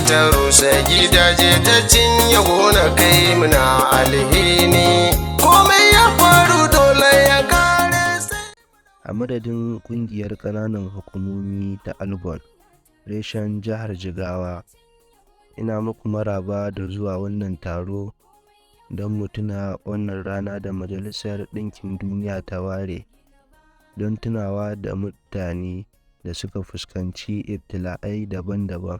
Ta rusa gidaje, ta cinye gonakai, muna alhini. Komai ya faru dole ya kare sai. A madadin Ƙungiyar Ƙananan Hukumomi ta ALGON, reshen Jihar Jigawa, ina muku maraba da zuwa wannan taro don mu tuna wannan rana da Majalisar Ɗinkin Duniya ta ware don tunawa da mutane da suka fuskanci ibtila'ai daban-daban,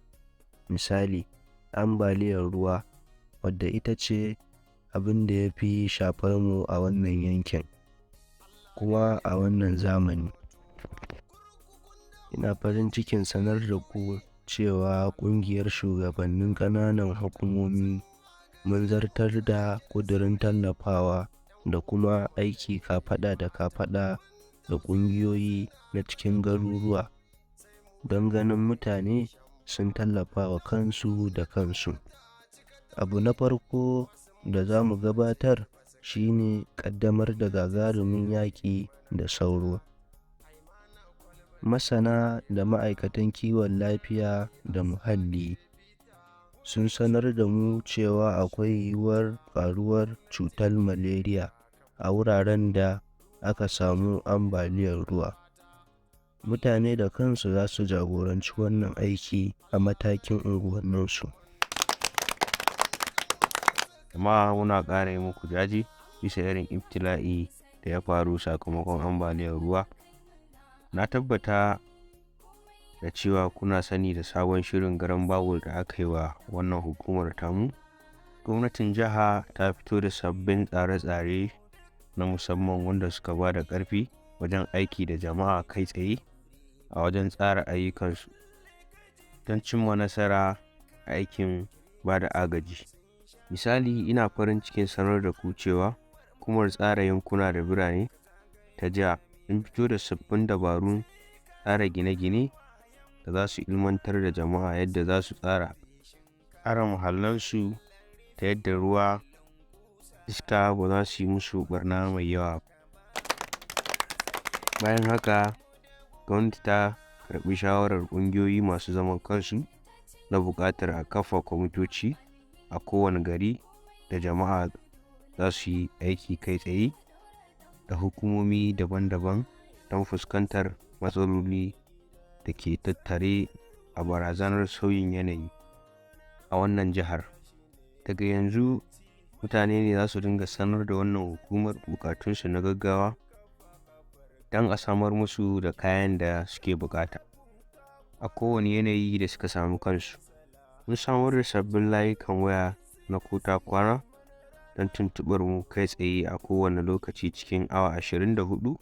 misali, ambaliyar ruwa, wadda ita ce abin da ya fi shafar mu a wannan yankin, kuma a wannan zamani. Ina farin cikin sanar da ku cewa Ƙungiyar Shugabannin Ƙananan Hukumomi mun zartar da ƙudurin tallafawa da kuma aiki kafaɗa da kafaɗa da ƙungiyoyi na cikin garuruwa don ganin mutane sun tallafawa kansu da kansu. Abu na farko da za mu gabatar shi ne ƙaddamar da gagarumin yaƙi da sauro. Masana da ma'aikatan kiwon lafiya da muhalli sun sanar da mu cewa akwai yiwuwar ƙaruwar cutar maleriya a wuraren da aka samu ambaliyar ruwa. Mutane da kansu za su jagoranci wannan aiki a matakin unguwanninsu. Jama'a, muna ƙara yi muku jaje bisa irin ibtila'i da ya faru sakamakon ambaliyar ruwa. Na tabbata da cewa kuna sani da sabon shirin garambawul da aka yi wa wannan hukumar tamu. Gwamnatin jiha ta fito da sabbin tsare-tsare na musamman wanda suka ba da ƙarfi wajen aiki da jama'a kai tsaye a wajen tsara ayyukansu don cimma nasara a aikin ba da agaji. Misali, ina farin cikin sanar da ku cewa Hukumar Tsara Yankuna da Birane ta Jiha sun fito da sabbin dabarun tsara gine-gine da za su ilmantar da jama'a yadda za su tsara muhallansu ta yadda ruwa, iska ba za su yi musu barna mai yawa. Bayan haka, gwamnati ta karɓi shawarar ƙungiyoyi masu zaman kansu na buƙatar a kafa kwamitoci a kowane gari da jama'a za su yi aiki kai tsaye da hukumomi daban-daban don fuskantar matsaloli da ke tattare a barazanar sauyin yanayi a wannan jihar. Daga yanzu mutane ne za su dinga sanar da wannan hukumar bukatunsu na gaggawa don a samar musu da kayan da suke bukata a kowane yanayi da suka samu kansu. Mun samar da sabbin layukan waya na ko-ta-kwana don tuntuɓar mu kai tsaye a kowane lokaci cikin awa 24.